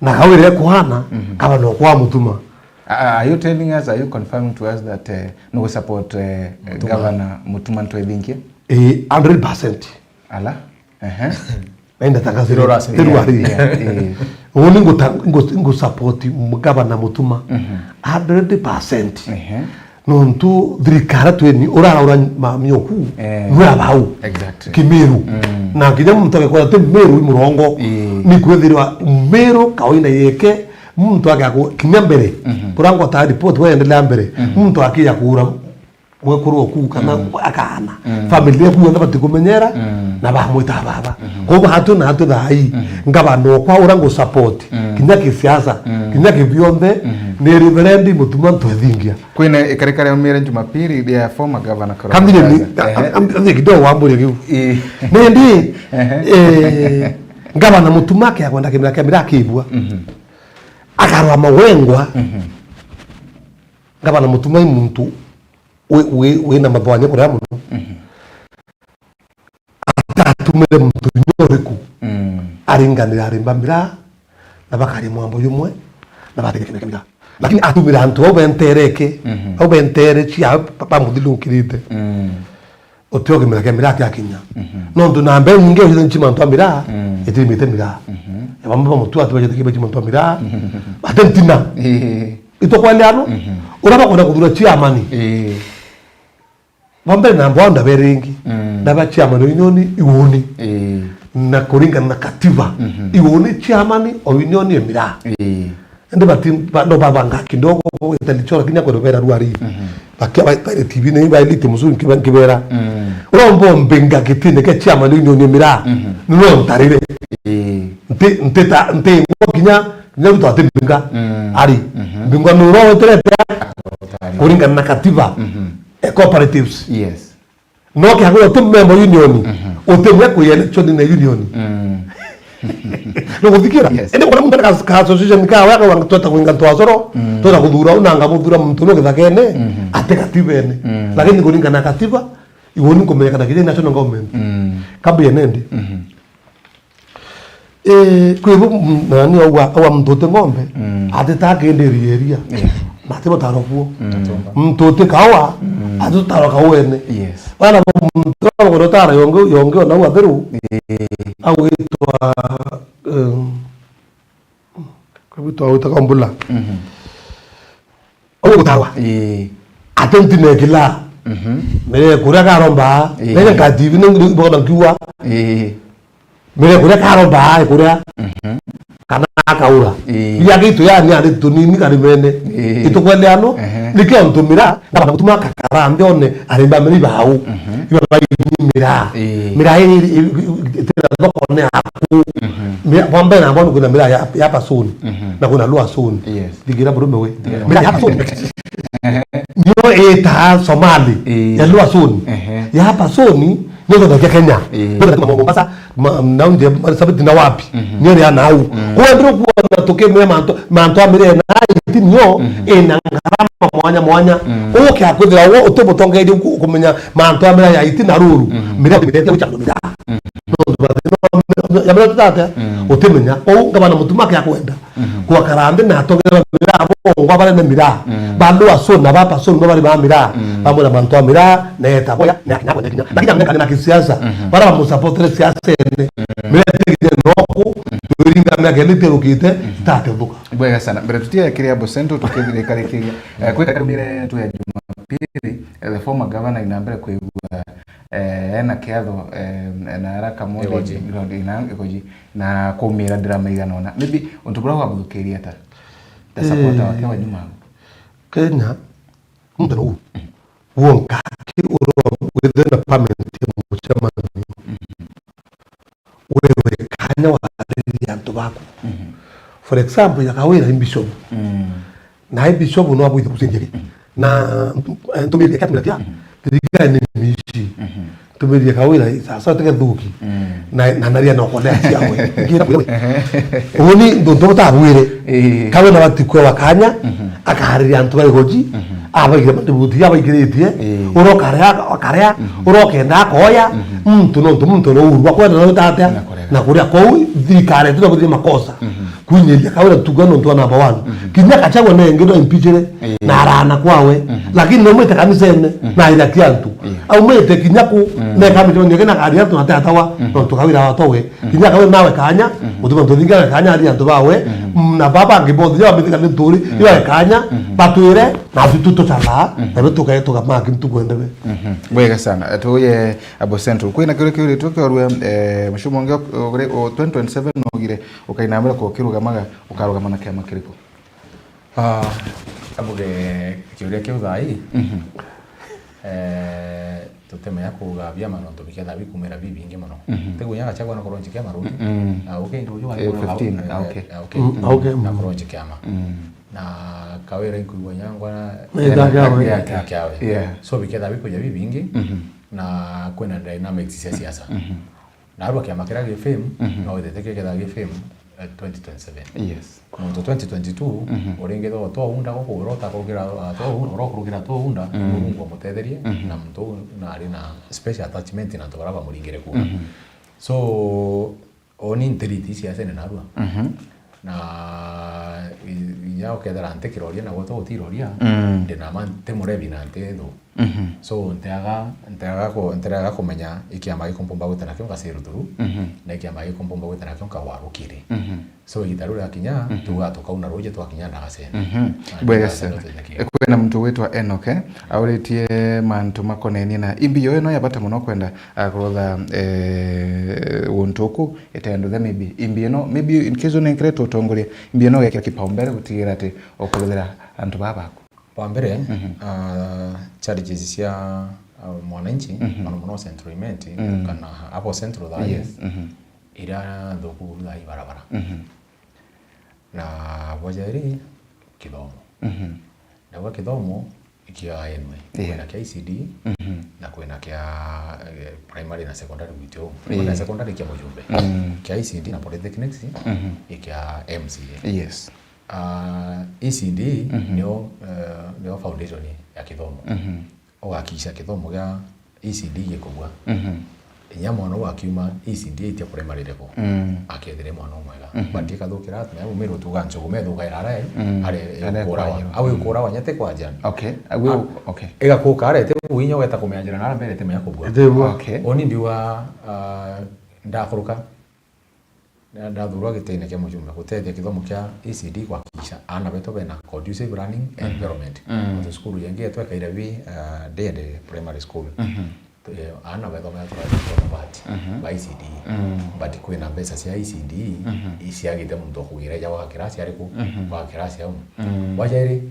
na kawira kwana, mhm, kaba no kwa Mutuma. Are, are you telling us, are you confirming to us that, eh, no support, eh, Mutuma. Governor Mutuma Ntwethinkia? Eh, hundred percent. Ala? Ehe. Na inda tangazo. Zero rasi. Zero ari. Yeah, yeah, eh. Uni nguta-, ngu-, ngu support m-, gavana Mutuma. Mhm. Hundred percent. Ehe. Nontu thirikari tweni urara ura ma-, mioku, eh, nwe abau. Exactly. Kimiru. Mm. Na kinya muntu agekora ti Miru i murongo. Eh. Ni kwithirwa Miru kawaida yeke, muntu agaku-, kinya mbere. Mhm. Kurangwa ta report waendelea mbere. Mhm. Muntu akija kura mwekuru oku kana, mm, akana. Mm. Family yaku yonthe batikumenyera, mm, na bamwita baba. Mhm. Koguo hatu na hatu thai, mhm, ngavana okwa ura ngu support, mm, kinya kisiasa, mm, kinya kibionthe, mhm, ni Reverend Mutuma Ntwethingia. Kwina ikarika ria umire Jumapili ria former governor Karua Kambire ni, Murtaza. Ehe. Am-, am-, am-, kidogo wamburia kiu. Ii. Nindi, ehe, eh, ngavana Mutuma akia kwenda kimira kia mira akibua. Mhm. Akarwa mawengwa. Mhm. Ngavana Mutuma i muntu wi, wi, wina mathwanya kuria muno. Mhm. Atatumire muntu inya uriku, mm, aringanira arimba miraa, na bakaria mwambo jumwe, na bategeria kimenya kia miraa. Lakini atumira antu bau bentereke, mhm, bau bentere cia ba-, bamuthilukirite. Mm. Utio kimenya kia miraa kiakinya. Mhm. Nontu na mbeu nyingi ujite nchima antu a miraa, mm, itirimite miraa. Mhm. Bamwe bamutua ati bajite kiba chima antu a miraa. Mhm. Bate ntina. Ii. Itokwandiano, mhm, ura bakwenda kuthura chairman. Ii. Wa mbere na mbwao ndabere ingi. Mm. Ndaba chairman union iuni. Ii. Na kuringana na katiba, mhm, iuni chairman o union ya miraa. Ii. Indi bati-, ba-, no babanga kidogo, italichora kinya kwenda bera ruari. Mhm. Bakia ba-, ba-, T V ni ba elite muzuri nkiba-, nkibera. Mm. Uromba mbinga gitine kia chairman union ya miraa. Mhm. Ni no ntarire. Ii. Nti-, ntita-, nti ngo kinya, kinya Ruto ati mbinga. Mm. Ari. Mhm. Mbinga ni uroterete kuringana na katiba. Mhm. E cooperatives. Yes. No kiago uti member union. Mhm. Utimwe kwi election na union. Nuguthikira? Yes. Indi kuna muntu ka, ka association kawe akauga, "Tweta kwinga twacoro, tweta kuthura una ngamuthura muntu no githakene, ati gatibene." Lakini kuringana na katiba, iguni kumenyekana kiri national government. Kabi enendi. Eh, kwi bu, mm, nani aua, aua muntu uti ng'ombe, atita akindiri eria. Yeah. Mati butaro buo. Muntu uti kaua, atitaro kauene. Yes. Bana muntu agoro tara yonge, yonge ona ua theru. Agwitwa, um, kwitwa wita Kambula. Au gutarwa. Ii. Ate ntinekila. Mere kuria karomba. Ii. Nene kativi nengiri bokona nkiwa. Ii. Mere kuria karomba, kuria. Kana akaura. Ii. Iya gitu yani ari tunini karimene. Ii. Itukwende ano. Ehe. Niki ontu mira, ngabana gutuma kakara nthi one, arimba meri bau. Iba baini mira. Ii. Mira iri, iri, iri, itira thoko ne aku. Mira, kwa mbere na mbona kuna mira ya, ya pasuni. Na kuna lua suni. Yes. Thigira burume we. Mira ya pasuni. Nio ita Somali. Ii. Ya lua suni. Ehe. Ya pasuni, nio kwa Kenya. Ii. Nio kwa Mombasa, ma, na unje, sabiti na wapi. Nio ya nau. Kwa ndio kuona tukimea mantu, mantu amire na iti nio, ina ngarama mwanya mwanya. Uke akwithira wo, uti mutongeria ku-, kumenya mantu amire ya iti na ruru. Mira, mira, mira. Nontu bathina ya miraa tutate, utimenya. Kou ngabana mutumaki akwenda gwakara nthi na atongera miraa bongwa bare na miraa. Bandu asoni na bapa soni no bari ba miraa. Bamwira mantu a miraa, neeta boya, na kinya kwenda kinya. Na kinya mekane na kisiasa. Bara bamusapotere siasene. Miraa itiginya noku, twiringa miaka iri itirukite, itatethũka. Bwega sana. Mbere tutia kiri Abocento, tukithirikarikiria. Eh, kwika karumire tu ya Jumapili, eh, the former governor ina mbere kwigua eh, ena kiatho, eh, na ara kamondi Igoji. Ground ina Igoji, na kumira ndirama igana ona. Maybe untu buria wabuthukiria ta, ta supporter wake wa nyuma. Kenya, muntu nuu. Wonka ki uro within a permanent mucemanio. Wewe kanya waririria antu baku. For example, ya Kawira i bishop. Na i bishop no abwithe kucenjia ki. Na, eh, ntumiririe kia tumetia, thirikari ni mici. Ntumiririe Kawira, sasa tege thuki. Na, na naria no kolea ciawe. Ngira kule. Uni ndo ndo tabwire. Ii. Kawira na batikwe wa kanya, akahariria antu ba Igoji, abaigire mandibuti, abaigiritie. Ii. Urokarea, akarea, urokenda akoya, muntu no muntu no urwa kwenda no tatia. Na kuria kou, thirikari tu na kuthia makosa. Kwinyiria Kawira tuga nontu wa number one. Kinya Gachagua nenge no impeachire na arana kwawe. Lakini naumite kanisene na aira kia antu. Aumite kinya ku, neka micemanio kena kari antu na tetawa, nontu Kawira watowe. Kinya Kawira nawe kanya, mutuma ntu thinga kanya ari antu bawe. Na baba angi bothi ya mithika ni turi, iwe kanya, batwire, na tutu tucala, na betuka tuka maki ntu kwendebe. Bwega sana. Tuye Abocento. Kwina kiuria kiuritwe kiorwe, eh, mucumo ngi o, o, o, twenty twenty-seven nogire, ukainamira kwa ukirugamaga, ukarugama na kiama kiriku? Ah, abuge kiuria kiu thaa ii. Eh, tutemenya kuuga biama nontu biketha bikumira bibingi mono. Tigunya Gachagua na kuronji kiama ruju. Ah, okay, nduju wa Eh, fifteen, ah, okay. Ah, okay. Na kuronji kiama. Na Kawira inkuigua nyangwa na Ni ithaka we. Ithaka we. Yeah. So biketha bikuja bibingi na kwina dynamics cia siasa. Na arua kiama kiria gi fame, no withite kiketha gi fame, eh, twenty twenty-seven. Yes. Muntu twenty twenty-two, uringitha o twaunda guku urota kugira, ah, twaunda, urokurukira twaunda, Murungu amutetherie, na muntu uu nari na special attachment na antu baria bamuringire ku. So, oni ntiriti siasene narua. Na i-, inya ukethira ntikiroria na gwetwa utiroria, ndi na ma nti murebi na nti thu. So, ntiaga, ntiaga ku-, ntiaga kumenya ikiama gikumpumba gwita nakio ngasiru through, na ikiama gikumpumba gwita nakio nkagwa rukiri. So, igita riu riakinya, tuga tukauna ruji twakinya ndagacene. Bwega sana. Kwina muntu witwa Enoke, auritie mantu makonenie na imbi yo ino ya bata muno kwenda, ah, kurutha, eh, untu uku, itendo the maybe. Imbi ino, maybe in case unenkirete utongoria, imbi ino ugekira kipaumbele gutigira ati ukuruthira antu baa baku. Wa mbere, ah, challenges cia, ah, mwananchi, mono mono Central Imenti, kana hapo Central thaa ii, iria nthuku thaa ii barabara. Na bwa jeri, kithomo. Na bwa kithomo, kia N Y. Yeah. Kwina kia E C D, mhm, na kwina kia, eh, primary na secondary gwitũ. Yeah. Kwina secondary kia Mujumbe. Mm. Kia E C D na polytechnics, mhm, i kia M C A. Yes. Ah, E C D, mhm, nio, eh, nio foundation ya kithomo. Mhm. Ugakisha kithomo gia E C D gikugwa. Mhm. Inya mwana uu akiuma E C D aitia primary level. Mm. Akethire mwana umwega. Mhm. But ikathukira atia, na Mumiru tuga nchugu methukaira ara, mm, are, are ukurawa. Au ukurawa nyete kwa jana. Okay. Au, ah, okay. Igakuka arete kuinya weta kumenya njira na ara mbere te menya kubua. Ete bua. Okay. Oni ndiwa, ah, ndakuruka. Na ndathurwa gitine kia mujumbe gutethia kithomo kia E C D kuhakikisha aana betu bena conducive learning, mhm, environment. Mm. Nontu cukuru yengi yetu ekaire bi, uh, Ndindi Primary School. Mhm. Eh, aana bethomera turathoma but, mhm, ba E C D. Mm. But kwina mbeca cia E C D, mhm, iciagite muntu akugira ja wa kirasi ariku, mhm, wa kirasi au. Mm. Wa jairi,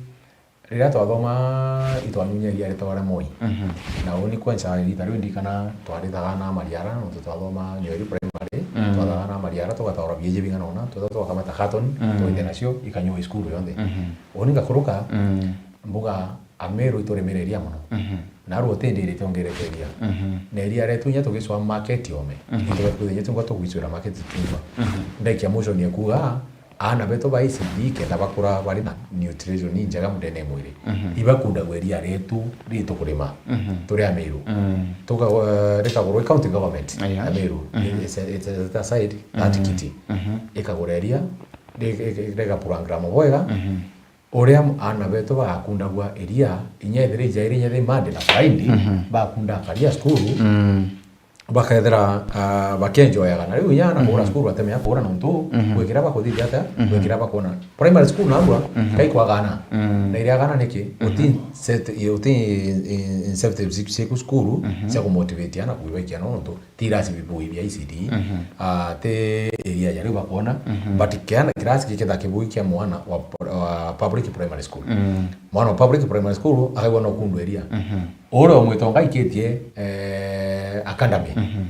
riria twathoma, itwanyunyagia ritwa ria Moi. Mhm. Na uni kwensa rita riu ndikana twarithaga na Mariara, nontu twathoma Nyeri Primary, mm, twathaga na Mariara, tugataura bieji bing'ana una, twetha twakamata carton, mm, twite nacio, ikanyua cukuru yonthe. Mhm. Uni ngakuruka, mm, mbuga Ameru iturimereria mono. Mhm. Na rwo tindi iri tiongerekeria. Mhm. Na iria retu inya tugicwa market yome. Mhm. Itwe kwithenya tungwa tugwicwira market tungwa. Mhm. Ndaikia motion ya kuga, aana betu ba E C D kenda bakura bari na nutrition injega ndene ya mwiri. Mhm. Ibakundagwa iria retu ritukurima, mhm, turi Ameru. Mm. Tuka-, eh, rikagurwa i county government, yeah, ya Meru. Mhm. It's a, it's a, set aside that, mhm, kiti. Mhm. Ikagura iria, ri-, ri-, rega program bwega. Mhm. Uria aana betu bagakundagwa iria, inya ethira ijairi inya thi Monday na Friday, mhm, bakunda akaria cukuru, mm, bakethira, ah, bakenjoyaga. Na riu inya aana kuura, mhm, cukuru batemenya kuura nontu, mhm, gwikira bakuthithia atia, mhm, gwikira bakuona. Primary school narua, mhm, kaikwagana. Mm. Na iria agana niki? Mhm. Uti set, uti in-, in-, incentive cia cukuru, mhm, cia kumotivate aana kuibaikia nontu ti irasi bibui bia E C D, mhm, ah, ti area ya riu bakwona, mhm, but kiana kirasi giketha kibui kia mwana wa, wa public primary school. Mm. Mwana wa public primary school akaigua no kundu area. Mhm. Uria umwitonga aikitie, eh, academy. Mhm.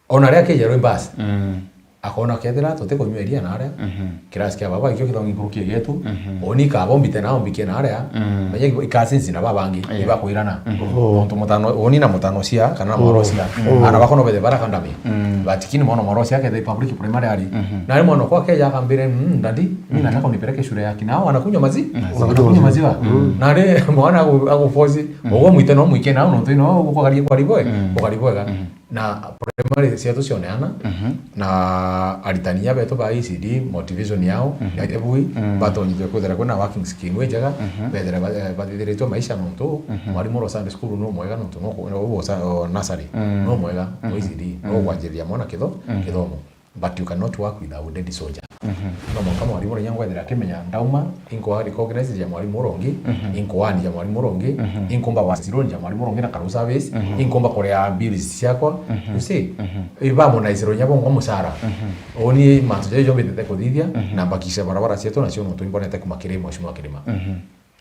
Ona ria kija rwi bus. Mm. Akona kethira tutikunyua iria naria, mhm, kirasi kia baba ikio kithongi nkuruki yetu, mhm, oni kabo mbite nao mbikie naria, mm, menye ikasinsi na babangi, yeah, ibakwirana. Mhm. Oh. Nontu mutano, oni na mutano cia, kana, oh, moro cia. Mm. Ana bakona bethe bara kandami. Mm. But kini mono moro cia kethe public primary ari. Mhm. Na ri mwana kwa keja akambire, "Mm, daddy, mimi, mhm, nataka unipeleke shule ya kinao, wanakunywa mazi-, maziwa, wanakunywa maziwa." Mm. Na ri mwana agu-, aguforce, mm, ugo mwite no mwike nao, nontu ino uko kari kwa ribwe, mm, ukari bwega. Mm. Na primary cietu cioneana, mhm, na aritani inya betu ba E C D, motivation yao, mhm, ya ebui, mm, batonyithia kwithira kwina working scheme injega, mhm, bethira ba-, eh, bathithiritwe maisha nontu, mhm, mwarimu oro Sunday school no mwega nontu no ku-, no wo sa-, o nursery, mm, no mwega, o, mhm, E C D, no, mm, kwanjiriria mwana kitho-, mm, kithomo. But you cannot work without dead soldier. Mhm. No mwanka mwarimu uria ngwethira akimenya ndauma, inkoa recognize ya mwarimu uria ungi, mhm, inkoani ya mwarimu uria ungi, mhm, inkumba wasironi ya mwarimu uria ungi na karau service, mhm, inkumba kuria bills ciakwa. Mhm. You see? Mhm. Ibamonaisirwo inya bongo mucara. Mhm. Uni mantu jau jombitete kuthithia, mhm, na mbakisha barabara cietu nacio nontu imbonete kuma kiri Mheshimiwa Kirima. Mhm.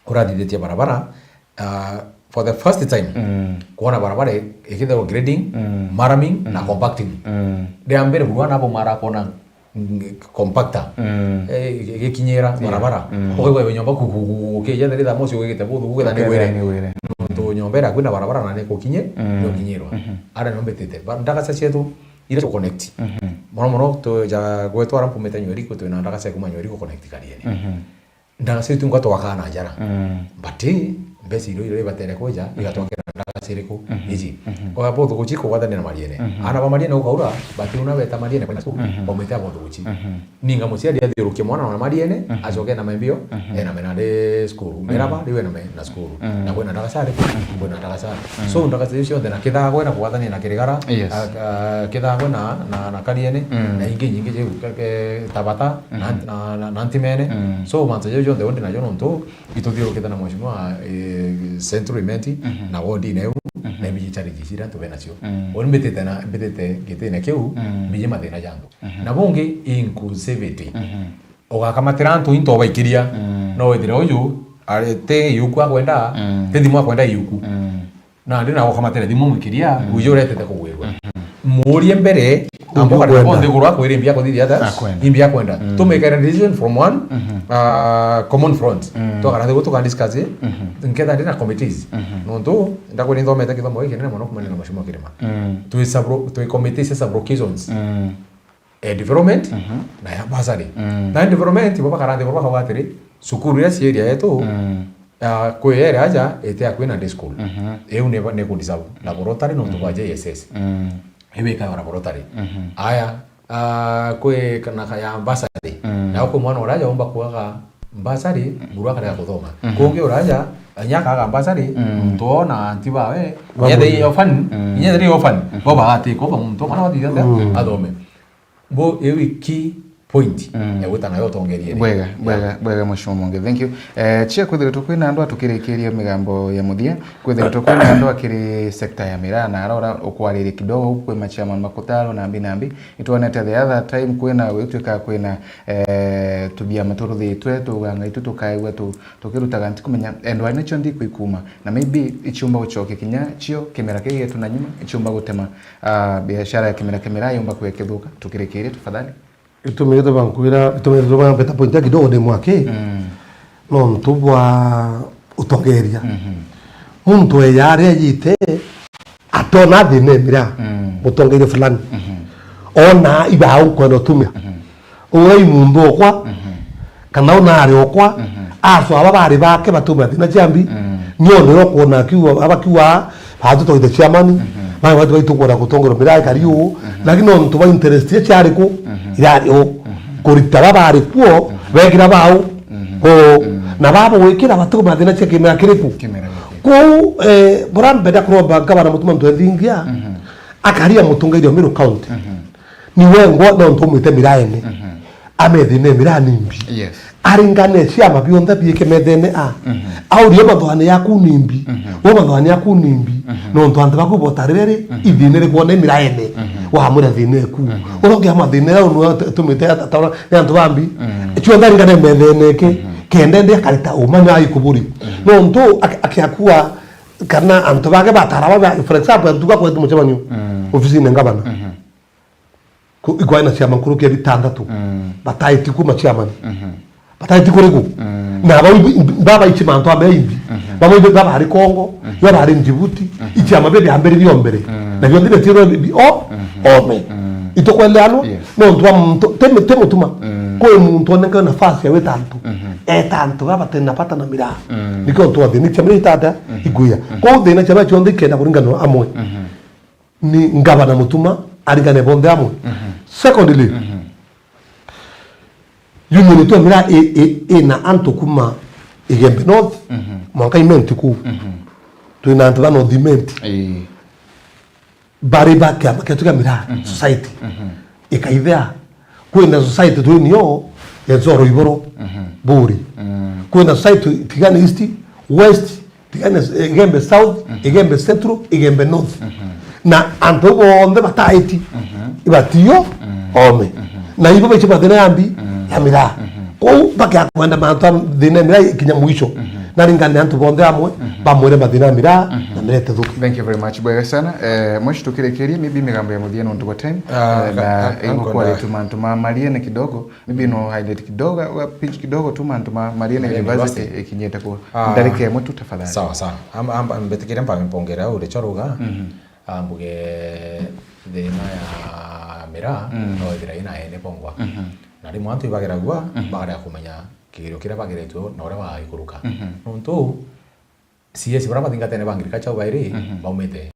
Urathithitie barabara, ah, for the first time, mm, kwona barabara ikithagwo grading, mm, marraming, na, mm, compacting. Mm. Ria mbere burwana abo marakona, mm, compactor. Mm. Eh, gikinyira, yeah, barabara. Mm. Ukaigua nyomba ku, ku, ku, ukija theri thaa mosi ugigite buthu, ugetha ni wire. Ni wire. Nontu nyomba iria kwina barabara na ni kukinyi-, mm, ni ukinyirwa. Mhm. Ara nyombitite. Ba-, ndagaca cietu, ira connect. Mhm. Mono mono, tuja gwetwara mpumite Nyeri, kwi twina ndagaca kuma Nyeri ku connect Kariene. Mhm. Ndagaca itu ngwa twakaa na njara. Mm. But, eh, mbeca iria iria ibatere kuja, mhm, igatwakira ndagaca iriku? Mhm. Iji. Mhm. Oya bothuguchi kugwatanira na Mariene. Mhm. Ana ba Mariene gukaura, but una beta Mariene kwenda cukuru, mhm, baumite a bothuguchi. Mhm. Ninga muciari athiurukie mwana na Mariene, mhm, acoke na membio, mhm, ena mena ri cukuru. Mhm. Meraba, riu ena me-, na cukuru. Mm. Na kwina ndagaca iriku? Mhm. Kwina ndagaca. Mm. So, ndagaca icio cionthe na Kithagwe na kugwatanira na Kirigara, yes, a, a, Kithagwe na, na, na Kariene, mm, na ingi nyingi jiu, ke-, ke-, Tabata, na, mhm, na, na, na Ntimene. Mm. So, mantu jau jonthe undi najo nontu ituthiurukite na Mheshimiwa, eh, Central Imenti, mhm, na wodine eu, mhm, na mbiji challenges iria antu benacio. Mm. Uni mbitite na, mbitite gitine kiu, mm, mbiji mathina ja antu. Mhm. Na bungi inclusivity. Mhm. Ugakamatira antu into ubaikiria. Mm. No withire uyu, ari, ti yuku akwenda, mm, ti thimu akwenda yuku. Mm. Nandi na ukamatira thimu mwikiria, mm, uju uretete kugwirwa. Mhm. Murie mbere, Ambo kana bo nthiguru akwira imbi akothithia ata? Akwenda. Imbi akwenda. Mm. To make a decision from one, mhm, uh, common front. Mm. Twakara nthiguru tuka discuss, mhm, nketha ndina committees. Mhm. Nontu, ndakwira nthomete kithomo giki kinene mono kumania na macumo kirima. Mm. Twi subro-, twi committees cia sublocations. Mm. Eh, development, mhm, na ya bursary. Mm. Na development, bo bakara nthiguru bakauga atiri, cukuru iria cia area yetu, mm, ah, kwi area aja, iti akwi na day school. Mhm. Iu ni, ni ku deserve laboratory nontu bwa, mhm, J S S. Mm. Iu ikayo laboratory. Mhm. Aya, ah, kwi kana ka ya bursary. Mm. Nao kwi mwana uraja umba kuaga bursary, mm, buru akarega kuthoma. Mhm. Kungi uraja, inya akaga bursary, mm, muntu ona anti bawe, inya the orphan, mm, inya the orphan, mhm, bo bagatikwa, ba muntu mwana wathithia, mm, athome. Bo, iu i key point, mm, ya gwita nayo utongeria ri. Bwega, ya, bwega, bwega, Mheshimiwa Monge. Thank you. Eh, chia kwithiritwe kwina andu atukirikiria migambo ya muthia, kwithiritwe kwina andu akiri sector ya miraa na arora ukwariria kidogo, kwi machairman makutaro nambi nambi. Itwonete the other time kwina gwituika kwina, eh, tubiama turuthitwe, tuganga itu tukaigua tu-, tukirutaga nti kumenya endwa nicho ndiko ikuma. Na maybe ichiumba guchokia kinya chio kimera kii gietu na nyuma, ichiumba gutema, ah, biashara ya kimera kimera yumba kwekethuka, tukirikirie tafadhali. Itumi gituma nkwira, itumi gituma mbeta point ya kidogo ndi mwaki. Mm. Nontu bwa utongeria. Mhm. Muntu eya aria yite, atona thina e miraa, mm, mutongeria fulani. Mhm. Ona iba au kwenda utumia. Mhm. Uga i muntu okwa, mhm, kana ona ari okwa, mhm, aso aba bari bake batuma thina ciambi, mm, ni onde okwona akiuga, aba kiuga, batu toithe chairman, mhm, bari batu baitu kwenda kutongerwa miraa ikari uu, mhm, lakini nontu ba interest iria ciari ku, mhm, irari uu. Mhm. Kurita baba ari kuo, mhm, bekira bau, mhm, uu, mhm, na baba gwikira batuma thina cia kimera kiriku. Kimera giki. Kou, eh, bora mbenda kuromba ngavana Mutuma M'Ethingia, mhm, akaria mutongeria wa Meru County. Mhm. Ni wengwa nontu umwite miraene. Mhm. Amethine miraa nimbi. Yes. Aringane ciama bionthe biike methene a. Mhm. Aurie mathwani yaku nimbi. Mhm. Wo mathwani yaku nimbi. Mhm. Nontu antu baku botarire ri, mhm, ithine ri kwona miraene. Mhm. Wamwira thina eku. Mhm. Uroge ama thina yao no tumite atara ni antu bambi. Mhm. Cionthe aringane methene ke. Mhm. Kende ndi akarita umanyo aikuburi. Mhm. Nontu ak-, akiakua kana antu bake batara ba, for example, antu bakwetu mucemanio. Mhm. Ofisine ngavana. Mhm. Ku-, ikwari na ciama nkuruki ya bitandatu. Mm. Bataiti kuma chairman. Mhm. Bataiti kuriku. Mm. Na bau ibi-, ibi-, baba ichi mantu amea imbi. Mhm. Bamwe ibi baba ari Kongo, mhm, baba ari Djibouti, mhm, ichiama bibi ambere biombere. Mm. Na bionthe bitirwe bi-, bi-, o, mhm, ome. Mm. Itukweleanwa, yes, nontu wa muntu, te mi-, te Mutuma. Mm. Kwi muntu onenga nafasi ya wita antu. Mhm. Eta antu baba tena bata na miraa. Mm. Nikio ntu athini chiama itata, mhm, ikuya. Mhm. Kwa thina chiama chionthe ikenda kuringana amwe. Mhm. Ni ngavana Mutuma aringane bonthe amwe. Mhm. Secondly, mhm, union yetu ya miraa i, i, ina antu kuma Igembe North, mhm, mwanka Imenti kuu. Mhm. Twina antu ba North Imenti. Ii. Bari ba kiama kietu kia miraa, mhm, society. Mhm. Ikaithea. Kwina society twi nio ya Nsoro Iboro, mhm, Buri. Mm. Kwina society Tigania East, West, Tigania, eh, Igembe South, mhm, Igembe Central, Igembe North. Mhm. Na antu bonthe bataiti, mhm, ibatio, mm, ome. Mhm. Na ibo baiche mathina yambi, mm, ya miraa. Mhm. Kou bakia kwenda mantu a thina ya miraa ikinya mwisho. Mhm. Naringane antu bonthe amwe, mhm, bamwire mathina ya miraa, mhm, na miraa itethuke. Thank you very much, bwega sana. Eh, mwishi tukirikirie, maybe migambo ya muthia nontu bwa time. Ah, eh, na ka-, ka-, igukwaritwe mantu ma mariene kidogo. Maybe no highlight kidogo, wa pinch kidogo tu mantu ma Mariene University ikinyite ku ndarika imwe tu tafadhali. Sawa, sawa. Am-, am-, mbetikire mpambe mpongere au richo ruga. Mhm. Ambuge thina ya miraa, mm, no ithira ina ene bongwa. Mhm. Na rimwe antu ibageragua, mhm, bakarega kumenya kigerio kiria bageretwe na uria bagagikuruka. Mhm. Nontu C S baria bathingatene ba agriculture bairi, mhm, baumite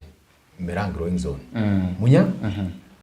miraa growing zone. Mm. Munya, mhm,